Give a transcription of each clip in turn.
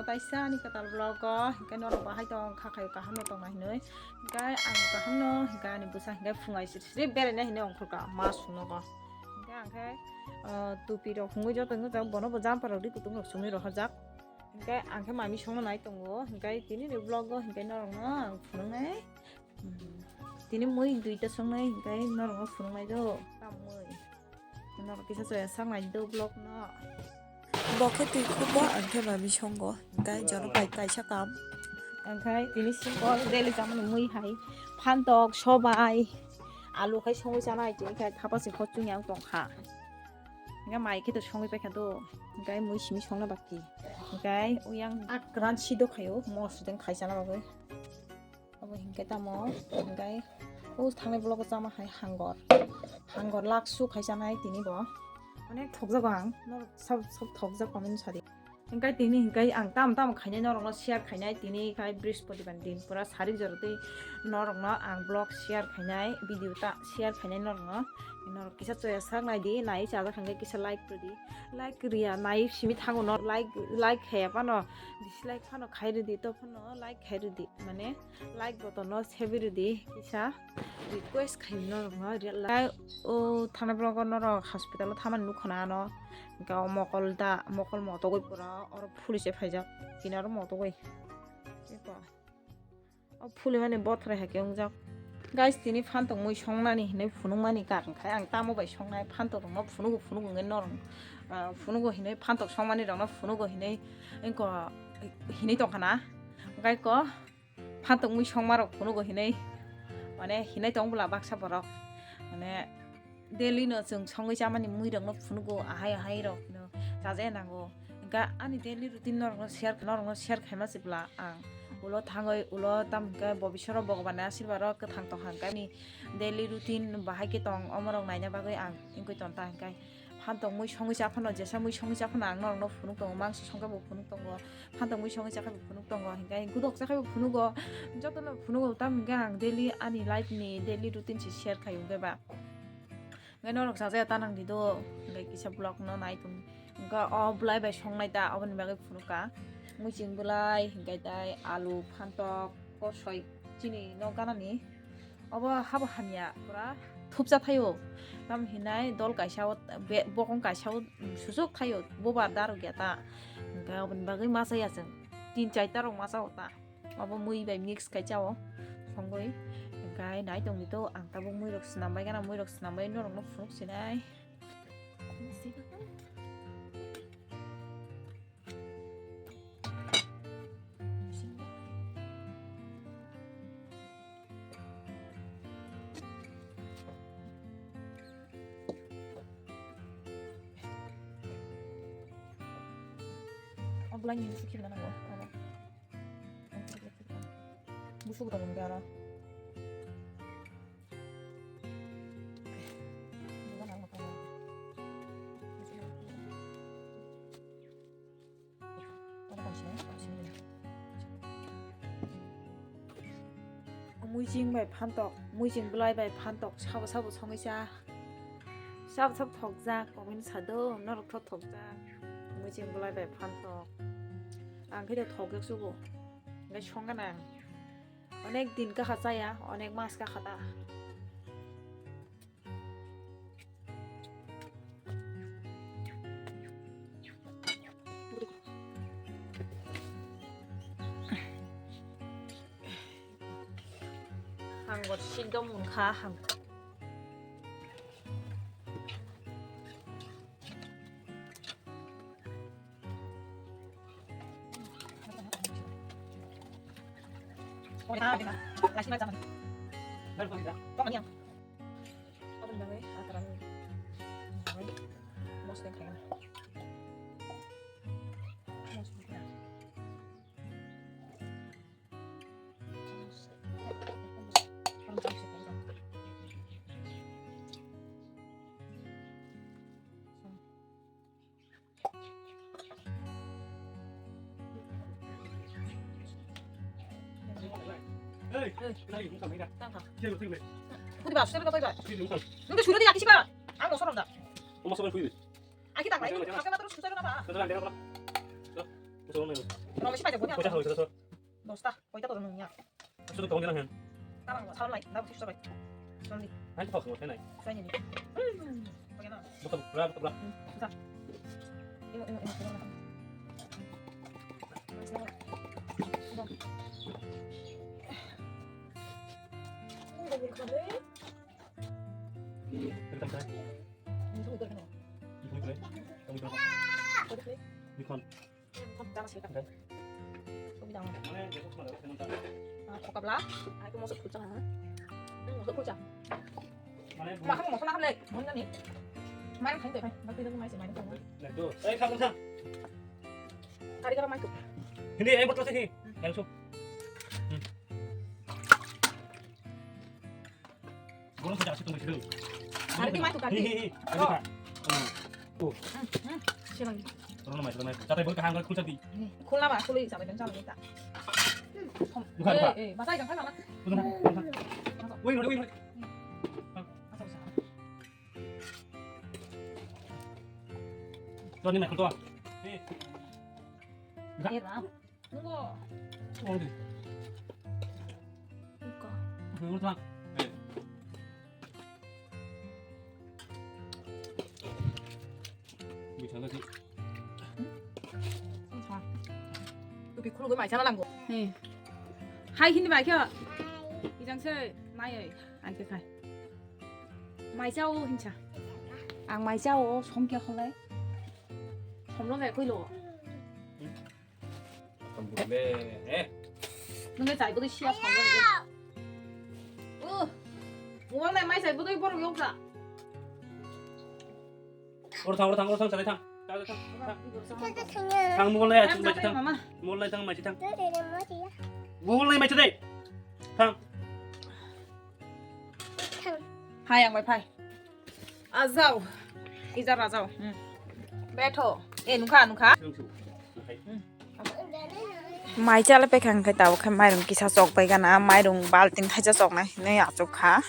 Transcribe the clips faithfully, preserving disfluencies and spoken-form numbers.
Taisa ani kwtal vlog o, hingke norok bahai tong kha khayo kaham no tong nai hinui. Hingke ang kaham no, hingke ani bwsa hingke phungai siri siri berai nai hinui ongkhor ka ma sung nogo. Hingke ang khe, ah, tupi rok hungui joto wngwi jak, bono bo jumper rok ri kutung rok sumui rohorjak. Hingke ang khe mami songno nai tongo, hingke tini ni vlog o hingke norok no ang phunuk nai. Hmm. Tini mui duita songnai, hingke norok no phunuk nai do, tamui. Norok kisa chaya sak nai do vlog no. Bo khe twi khuk bo, ang khe mami songo, hingke jono pai kaisa kam. Ang khe tini simple daily chamani mui hai, phantok, sobai, alu khai songwi chana hai tini khai thapa se khot chwng yang tong kha. Hingke mai khe to songwi pai kha do, hingke mui simi songna baki. Hingke uyang akran si do khayo, mosodeng khai chana bagwi. Abo hingke tamo, hingke o thangnai vlog o chama hai hangor. Hangor laksu khai chanai tini bo. Onek thokjago ang, norok sab, sab thokjak comment sadi. Hingke tini hingke ang tamo tamo khainai norok no share khainai tini khai Brihaspatibar ni din pura sarik jora tei norok no ang vlog share khainai, video ta share khainai norok no. Norok kisa chaya sak nai di, nai chajak hingke kisa like rw di. Like riya nai simi thango no like, like khaya phano, dislike phano khai rw di, to phano like khai rw di. Mane like button no sebi rwdi kisa request khai norok no real life. O thanai vlog o norok hospital o thamani nukho na ano, hingke o mokol da, mokol motogwi pura oro phuli se phaijak, tini oro motogwi. Eko. O phuli mani bothrai hai khe wngjak. Guys, tini phantok mui songnani hinui phunukmani karon khai ang tamo bai songnai phantok rokno phunugo phunugo hwnwi norok, ah, phunugo hinui phantok songmani rokno phunugo hinui, eko, hinui tongkha na. Hingke ko, phantok mui songmarok phunugo hinui, mane hinui tong bwla baksa borok, mane daily no chwng songwi chamani muirokno phunugo, ahai ahai rokno chajaya nango. Hingke ani daily routine norokno share, norokno share khaima se bwla ang ulo thangwi ulo, tamo hingke bo bisoro Bhagwani asirwado kwthang tongkha, hingke ani daily routine bahai khe tong, omorok naina bagwi ang wngwi tongta hingke. Phantok mui songwi cha phano, jesa mui songwi cha phano ang norokno phunuk tongo, mangsi songkhe bo phunuk tongo, phantok mui songwi cha khe bo phunuk tongo, hingke gudok cha khe bo phunugo, jotono phunugo, tamo hingke ang daily ani life ni daily routine se share khai hingke ba. Hingke norok chajaya ta nang di do, hingke kisa vlog no nai tong, hingke o bwlai bai songnai ta, oboni bagwi phunuk ka, muiching bwlai, hingke tai alu, phantok, kosoi, chini no ganani. Obo habo hamya pura thupsa thaio. Tamo hinai dol kaisa o be-, bokong kaisa o, mm, susuk thaio, boba darok ya ta. Hingke oboni bagwi masa ya chwng. Tin chaita rok masa o ta. Obo mui bai mix kai chao. Songwi. Hingke nai tong di to ang tabuk mui rok swnam bai gana, mui rok swnam bai norok no phunuk sinai. Oblai ni busu khibna nango, aro. Busu gudang ni gara. Muiching bai phantok, muiching bwlai bai phantok, sabo sabo songwi cha. Sabo sabo thokjak, comment sa do, norok tho thokjak. Muiching bwlai bai phantok. Ang khe thokjak sugo. Hingke songkha nang. Onek din kaha chaya, onek mas kaha ta. Ang bo sikdom wngkha, ang. Aboni bagwi atarani bagwi mosla khaina. Tangkha. Kudi ba, sudai ba, ba. Nung ke sudai di, aki siba. Ang no sorom da. Oma sorom kui. Aki tak lai. Aki ba terus susah kenapa? Rong bisi paijak bo ni. Poisa hoi soro. Dosta, koita to nung ya. Sudu tong gana hen. Tabang bo, salam lai, tabang sisra bai. Sundi. Hai to khosmo tenai. Sai ni. Bagi na. Buka bra, buka bra. Sudah. Imo, imo, imo, imo. Kita buka. Ini buka. Ini buka. Ini buka. Mane, je kok mana, kok mana. Ah, kokabla. Ai, ko mosok kulcha, ha? Hmm, mosok kulcha. Mane, ma, kamu mosok nak lek, mon ni. Main khain tu, main, main tu, main tu, main tu. Nah, tu. Eh, kamu sa. Kari kara main tu. Hindi, eh, botol sini. Yang sup. Hmm. Gorong saja asik tunggu sini. Kari di matu, kari. Hi, hi, hi. Kari ka. Oh. Hmm, hmm. Siapa lagi? Corona mai, corona mai. Catai bol kahang khulcha di. Khulna ba, khuli sabai dan sabai ta. Bukan, bukan. Eh, eh, masa yang kan mana? Bukan, bukan. Woi, woi, woi, woi. Masa, masa. Tuan ni mai khulto. Eh. Bukan. Eh, Ram. Nungo. Oh, di. Buka. Bukan, bukan. Eh. Bisa nggak sih? Bisa. Tupi khulugwi maisa na langgo. Ni. Hai hindi bai khe. Ijang se nai ai. Ai khe khai. Maisa o hinsa. Ang maisa o som khe kholai. Somlo ngai koi lo. Tong bule, eh. Nung le chai bwtwi siya song bwtwi. Uh, mobile nai mai chai bwtwi borok yoksa. Or thang, or thang, or thang, chai thang. Chai thang, thang. Thang mobile nai, achuk mai thang. Mama. Mobile nai thang, mai thang. Mobile nai mai thang. Thang. Hai, ang bai phai. Ajao. Ija rajao. Hmm. Betho. Eh, nukha, nukha. Mai chala pekhang khe tabuk khe mairung kisa chok bai gana, mairung balting thaisa choknai hinwi achuk kha.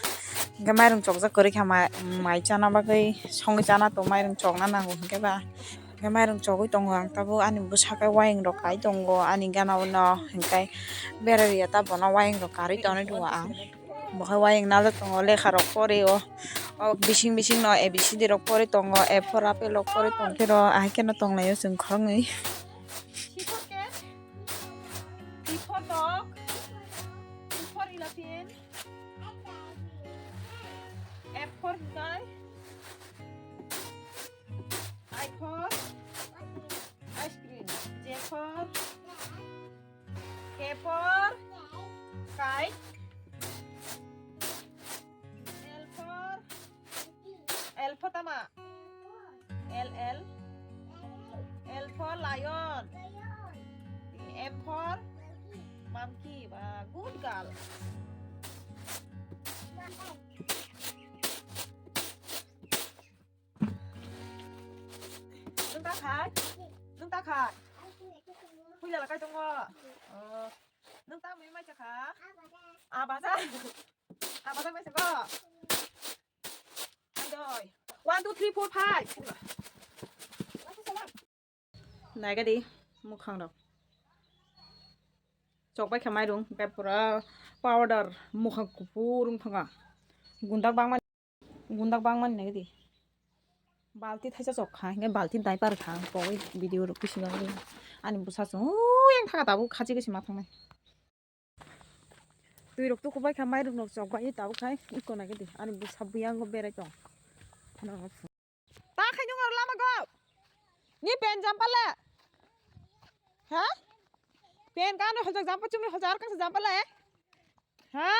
Hinkhe mairung chokjak kwrwi kha mai, mai chana bagwi songwi chana to mairung chokna nango hinkhe ba. Hinkhe mairung chogwi tongo ang tabuk ani bwsa khe wayeng rok kai tongo ani gana o no hinkhe berari ya ta bono wayeng rok karwi tonwi tongo ang. Bo khe wayeng naljak tongo, lekha rok pori o. O bising bising no A B C D rok pori tongo, A for apple rok pori tong phiro, ahai kheno tong lai o chwng khoroknwi. C for cat, D for dog, E for elephant, F for hingkai, I for ice cream, J for K for kite. L for, L for tama? L, L. L for lion. M for monkey. Ba, good girl. Nung ta khai? Nung ta khai? Puila la kai tongo. Oh. Nung ta mui mai cha kha? Abaja. Abaja mai cha go. Ai doi. One, two, three, four, five. Naigadi mukhang rok. Chokbai kha mairung, hingke pura powder mukhang kuphur wng thangkha. Gundak bangmani, gundak bangmani naigadi. Balti thaisa chok kha, hingke balti diaper kha, ang pogwi video rok bisingo wngwi. Ani bwsa chwng, ui, ang thangkha tabuk khachi gwi se ma thangnai. Twi rok tukubai kha, mairung rok chokbai tabuk khai, iko naigadi. Ani bwsa buyango berai tong. Ta khainung aro lama go. Ni pen jumper le. Ha? Pen kano hojak jumper chumni hojak arkang jumper le. Ha?